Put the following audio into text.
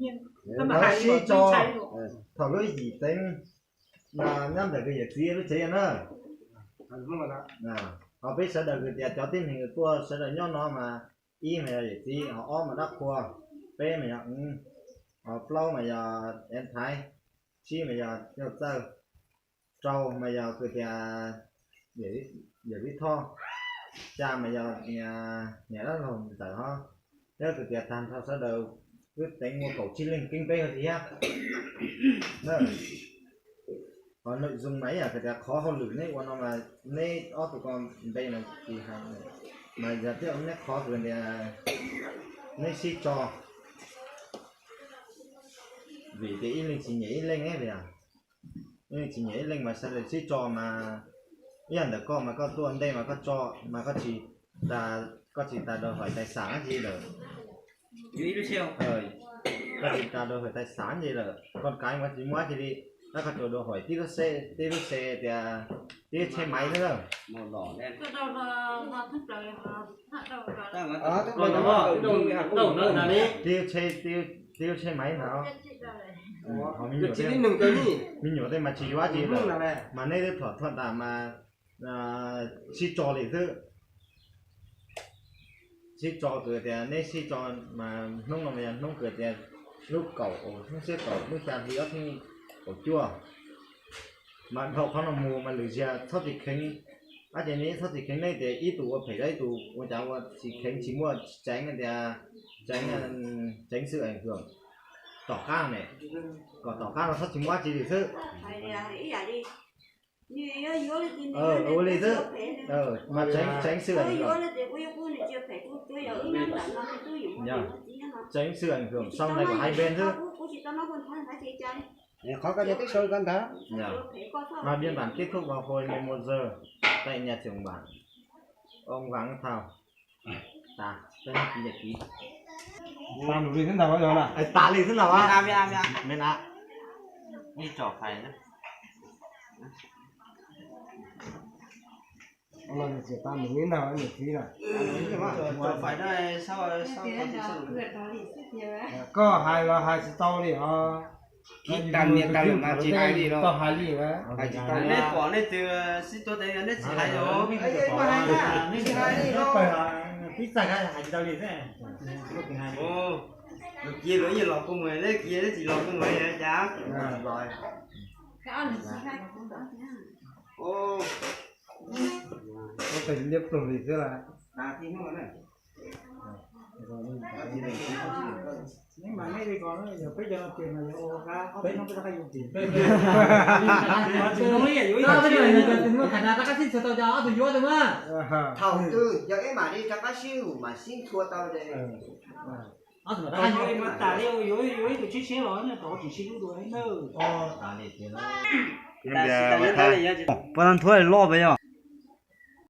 Sib tso, thaum lub yim teev no nyob ntawm kws yawm txiv lub tsev yog na. Ho peb sawv daws kws tias cov tib neeg tuaj sawv daws nyob no mas ib mas yog yawm txiv, ho ob mas dab qhua, peb mas yog, ho plaub mas yog ev thaiv, tsib mas yog yawm txawj, rau mas yog kws tias yawm txiv thoj, xya mas yog niam dab laug ntxawm hov. Yog kws tias tag nrho sawv daws wb teev muaj kaum tsib leej keeb peb hov tiag. Ho nội dung mas ib yam kws tias qhov hauj lwm neb ua no mas neb ob tug ko npe mas tsis hais, mas yog thiaj neb qhov kws tias neb sib tso, vim tias ib leeg tsis nyiam ib leeg li. Ib leeg tsis nyiam ib leeg mas sawv daws sib tso mas, ib yam ntawm koj mas koj tuaj ntej mas koj tso mas koj tsis, koj tsis tas đòi hỏi tài sản dab tsi lawm. Koj tsis tas đòi hỏi tài sản dab tsi lawm, con cái mas koj tsis muab dab tsi li, tab koj tsuas đòi hỏi tib lub xe, tib lub xe tias tib lub xe máy xwb lawm. Tib lub xe, tib lub xe máy ntawd. Me nyuam tej mas tsis yuav dab tsi lawm, mas neb twb thom thuam tas mas sib tso li xwb. Sib tso kws tias neb sib tso mas hnub no mas yog hnub kws tias lub kaum, hnub xiab kaum lub xya hli ob txhiab kaum cuaj. Mas dhau qhov no mus mas lwm zaus txhob tsis kheev, dab tsi ne txhob tsis kheev, nej tias ib tug ua phem rau ib tug ua cas ua tsis kheev, tsis muaj tseev tias tseev, tseev xwb es tom qab ne, kom tom qab no txhob tsis muaj dab tsi li xwb. Ua li xwb, mas tseev xwb es tseev xwb es sau ntawm hai bên xwb. Qhov ko yog twb sau ko ntawd. Mà biên bản kết thúc vào hồi mười một giờ tại nhà trưởng bản ông Vàng Thảo. Tas, peb nab kis yam kis. Tas li xwb ntag, tas li xwb ntag. Koj hais los hais tsis tau li os. Kis tas nias tas lwm mas tsis hais li los tau hais li. Neb pom nej twb sib tuav tes neb tsis hais li. Ib txag hais tsis tau li xwb. Kiag los yeej los kua muag, neb kiag neb tsis los kua muag li cas. Liab ploog li xwb las. Thaum twg yog ib mam li rov qab sib hum mam sib ntxhua tau. Puas tau nthuav loj pes yog?